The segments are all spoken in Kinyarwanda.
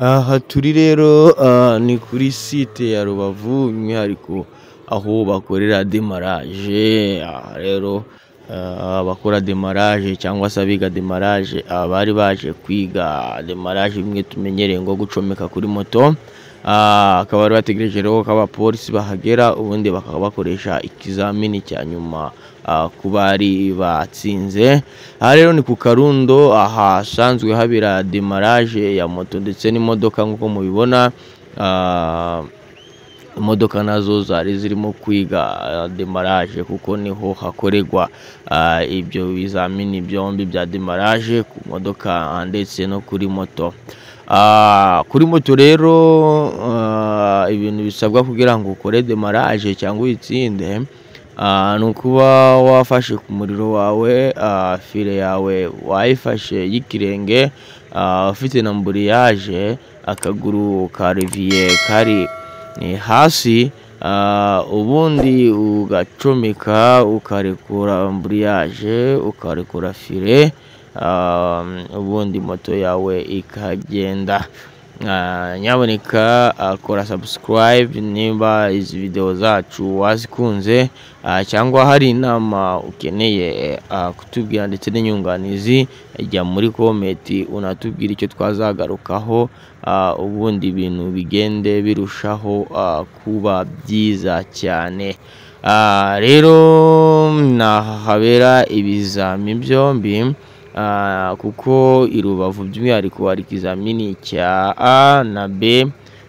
Aha turi rero ni kuri site ya Rubavu, by'umwihariko aho bakorera démarrage. Aha rero abakora démarrage cyangwa se abiga démarrage, bari baje kwiga démarrage bimwe tumenyereye ngo gucomeka kuri moto. Akaba bari bategereje rero ko abapolisi bahagera, ubundi bakaba bakoresha ikizamini cya nyuma ku bari batsinze. Aha rero ni ku Karundo, ahasanzwe habera démarrage ya moto ndetse n'imodoka nk'uko mubibona. Imodoka nazo zari zirimo kwiga démarrage kuko niho hakorerwa ibyo bizamini byombi bya démarrage ku modoka ndetse no kuri moto. Kuri moto rero ibintu bisabwa kugira ngo ukore démarrage cyangwa uyitsinde ni ukuba wafashe ku muriro wawe, frein yawe wayifashe y'ikirenge, ufite na embrayage, akaguru ka levier kari hasi, ubundi ugacomeka, ukarekura embrayage, ukarekura frein, ubundi moto yawe ikagenda. Nyaboneka kora subscribe niba izi video zacu wazikunze, cyangwa hari inama ukeneye kutubwira ndetse n'inyunganizi, jya muri comment unatubwire icyo twazagarukaho, ubundi ibintu bigende birushaho kuba byiza cyane. Rero ni aha habera ibizami byombi, kuko i Rubavu by'umwihariko hari ikizamini cya A na B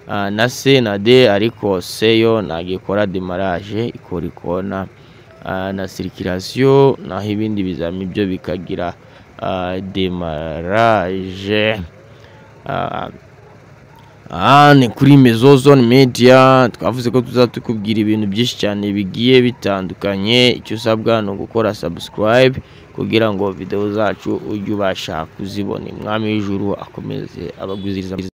na C na D, ariko C yo ntabwo ikora démarrage, ikora ikona na circulation, naho ibindi bizami byo bikagira démarrage. Aha ni kuri Mezo Zone Media, twavuze ko tuzaba tukubwira ibintu byinshi cyane bigiye bitandukanye. Icyo usabwa ni ugukora subscribe kugira ngo video zacu ujye ubasha kuzibona. Umwami w'ijuru akomeze abagwiziriza.